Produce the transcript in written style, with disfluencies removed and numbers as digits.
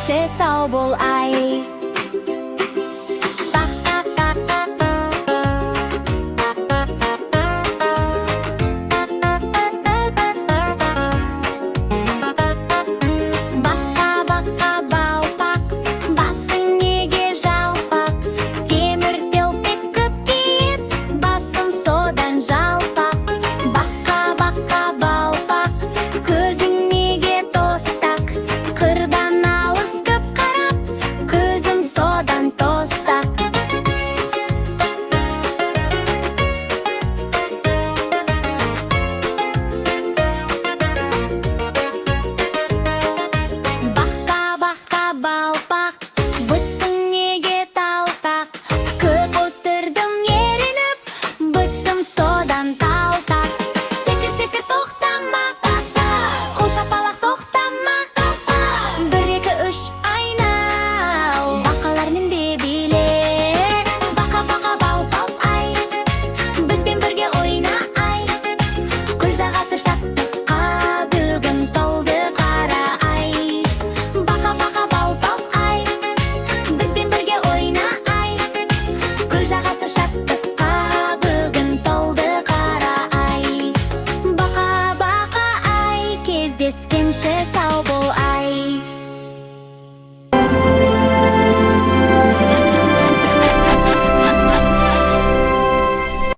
Ендеше сау бол, ай. Бақа, бақа, балпақ, басың неге жалпақ? Темір телпек көп киіп, басым содан жалпақ. Бақа, бақа, балпақ, көзің неге тостақ? Қырдан алыс көп қарап, көзім содан тостақ. Бақа, бақа, балпақ, бұтың неге талтақ? Көп отырдым ерініп, бұтым содан талтақ. Секір, секір, тоқтама, қол шапалақ, тоқтама. Бір, екі, үш, айнал, бақалармен де биле. Бақа, бақа, балпақ, ай, бізбен бірге ойна, ай. Көл жағасы шаттыққа бүгін толды, қара ай. Бақа, бақа, балпақ, ай, бізбен бірге ойна, ай. Көл жағасы шаттыққа